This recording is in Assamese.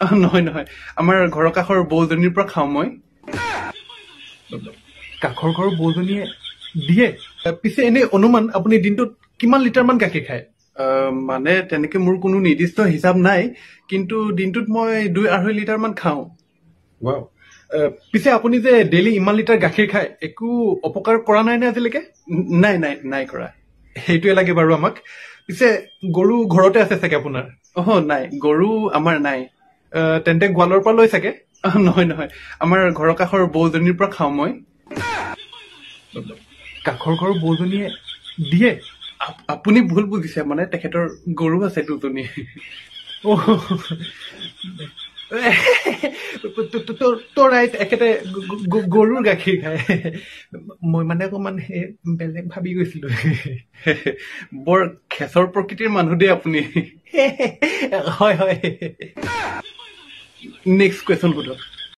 নহয় নহয়, আমাৰ ঘৰৰ কাষৰ বৌজনীৰ পৰা খাওঁ মই। কাষৰ ঘৰৰ বৌজনীয়ে দিয়ে। পিছে এনেই অনুমান আপুনি দিনটোত কিমান লিটাৰমান গাখীৰ খায়? মানে তেনেকে মোৰ কোনো নিৰ্দিষ্ট হিচাপ নাই, কিন্তু দিনটোত মই 2-2.5 লিটাৰমান খাওঁ। ৱাও। পিছে আপুনি যে ডেইলি ইমান লিটাৰ গাখীৰ খায়, একো অপকাৰ কৰা নাই নে আজিলৈকে? নাই নাই নাই কৰা। সেইটোৱে লাগে বাৰু আমাক। পিছে গৰু ঘৰতে আছে চাগে আপোনাৰ? অ নাই, গৰু আমাৰ নাই। তেন্তে গোৱালৰ পৰা লৈ চাগে? নহয় নহয়, আমাৰ ঘৰৰ কাষৰ বৌজনীৰ পৰা খাওঁ মই। কাষৰ ঘৰৰ বৌজনীয়ে দিয়ে। আপুনি ভুল বুজিছে, মানে তেখেতৰ গৰু আছে দুজনী। ৰাইট, এখেতে গৰুৰ গাখীৰ খায়। মই মানে অকণমান সেই বেলেগ ভাবি গৈছিলো। বৰ খেচৰ প্ৰকৃতিৰ মানুহ দেই আপুনি। হয় হয়। নেক্সট কুৱেশ্যন সোধক।